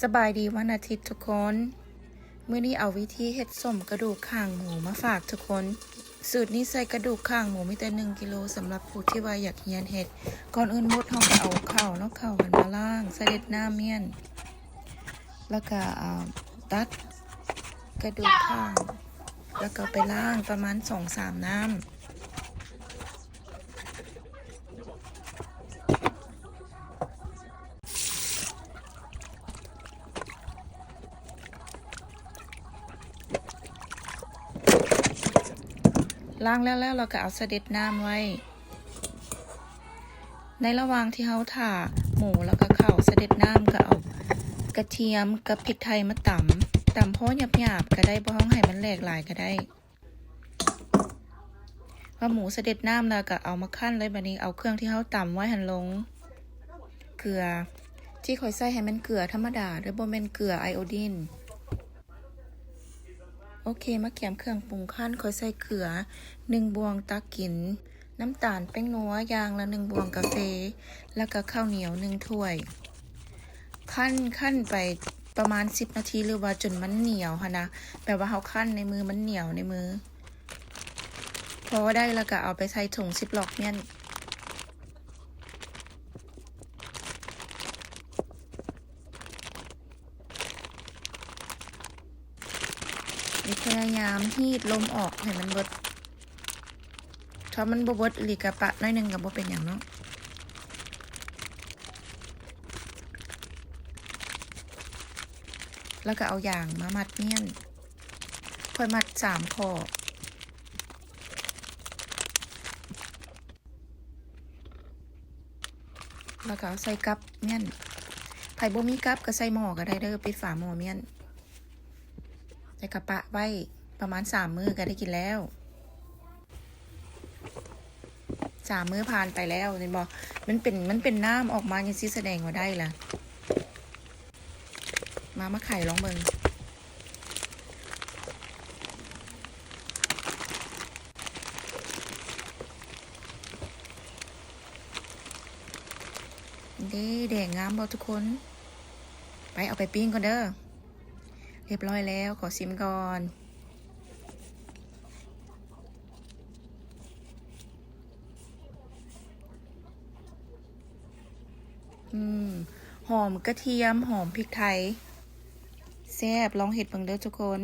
ສະບາຍດີວັນອາທິດທຸກຄົນ. ມື້ນີ້ເອົາວິທີເຮັດສົ້ມກະດູກຂ້າງໝູມາຝາກທຸກຄົນ. ສູດນີ້ໃສ່ກະດູກຂ້າງໝູມີແຕ່ໜຶ່ງກິໂລ. ສຳລັບຜູ້ທີ່ວ່າຢາກຮຽນເຮັດ, ກ່ອນອື່ນໝົດເຮົາກໍເອົາເຂົ້າເນາະ, ເຂົ້າຫັ້ນມາລ້າງ ສະເດັດນ້ຳມ້ຽນ ແລ້ວກໍ ເອົາ ຕັດກະດູກຂ້າງ ແລ້ວກໍໄປລ້າງປະມານສອງສາມນ້ຳ. ລ້າງແລ້ວໆ ແລ້ວກໍເອົາສະເດັດນ້ຳໄວ້. ໃນລະຫວ່າງທີ່ເຮົາຖ້າໝູ ແລ້ວກໍເຂົ້າສະເດັດນ້ຳ ກໍເອົາກະທຽມກັບພິກໄທມາຕຳ, ຕຳພໍຫຍາບໆກໍໄດ້, ບໍ່ຕ້ອງໃຫ້ມັນແຫຼກຫຼາຍກໍໄດ້. ພໍໝູສະເດັດນ້ຳແລ້ວກໍເອົາມາຄັ້ນເລີຍ. ບາດນີ້ເອົາເຄື່ອງທີ່ເຮົາຕຳໄວ້ຫັ້ນລົງ. ເກືອ ທີ່ຂ້ອຍໃສ່ໃຫ້ແມ່ນເກືອທຳມະດາເດີ້, ບໍ່ແມ່ນເກືອໄອໂອດິນ. ໂອເຄ, ມາກຽມເຄື່ອງປຸງຄັ້ນ. ຂ້ອຍໃສ່ເກືອໜຶ່ງບ່ວງຕັກກິນ, ນ້ຳຕານ, ແປ້ງນົວຢ່າງລະໜຶ່ງບ່ວງ, ກາເຟ ແລ້ວກໍເຂົ້າໜຽວໜຶ່ງຖ້ວຍ. ຄັ້ນ, ຄັ້ນໄປປະມານສິບນາທີ ຫຼືວ່າຈົນມັນໜຽວຫັ້ນນະ, ແບບວ່າເຮົາຄັ້ນໃນມືມັນໜຽວໃນມື. ພໍໄດ້ແລ້ວກໍເອົາໄປໃສ່ຖົງຊິບລັອກມ້ຽນ. ນີ້ພະຍາຍາມຮີດລົມອອກໃຫ້ມັນເບິດ. ຖ້າມັນບໍ່ເບິດອີ່ຫຼີກະປະໜ້ອຍໜຶ່ງກະບໍ່ເປັນຫຍັງເນາະ. ແລ້ວກະເອົາຢາງມາມັດມ້ຽນ. ຂ້ອຍມັດສາມຂໍ້. ແລ້ວກໍເອົາໃສ່ກັບມ້ຽນ. ໃຜບໍ່ມີກັບກໍໃສ່ໝໍ້ກໍໄດ້ເດີ້, ປິດຝາໝໍ້ມ້ຽນ. ແລ້ວກໍປະໄວ້ປະມານສາມມື້ກໍໄດ້ກິນແລ້ວ. ສາມມື້ຜ່ານໄປແລ້ວ ເຫັນບໍ່? ມັນເປັນ, ມັນເປັນນ້ຳອອກມາຈັ່ງຊີ້ ສະແດງວ່າໄດ້ລະ. ມາ, ມາໄຂລອງເບິ່ງ. ເດ້ ແດງງາມບໍ່ທຸກຄົນ? ໄປ, ເອົາໄປປີ້ງກ່ອນເດີ້. ຮຽບຮ້ອຍແລ້ວ, ຂໍຊິມກ່ອນ. ອືມ ຫອມກະທຽມ, ຫອມພິກໄທ, ແຊບ. ລອງເຮັດເບິ່ງເດີ້ທຸກຄົນ.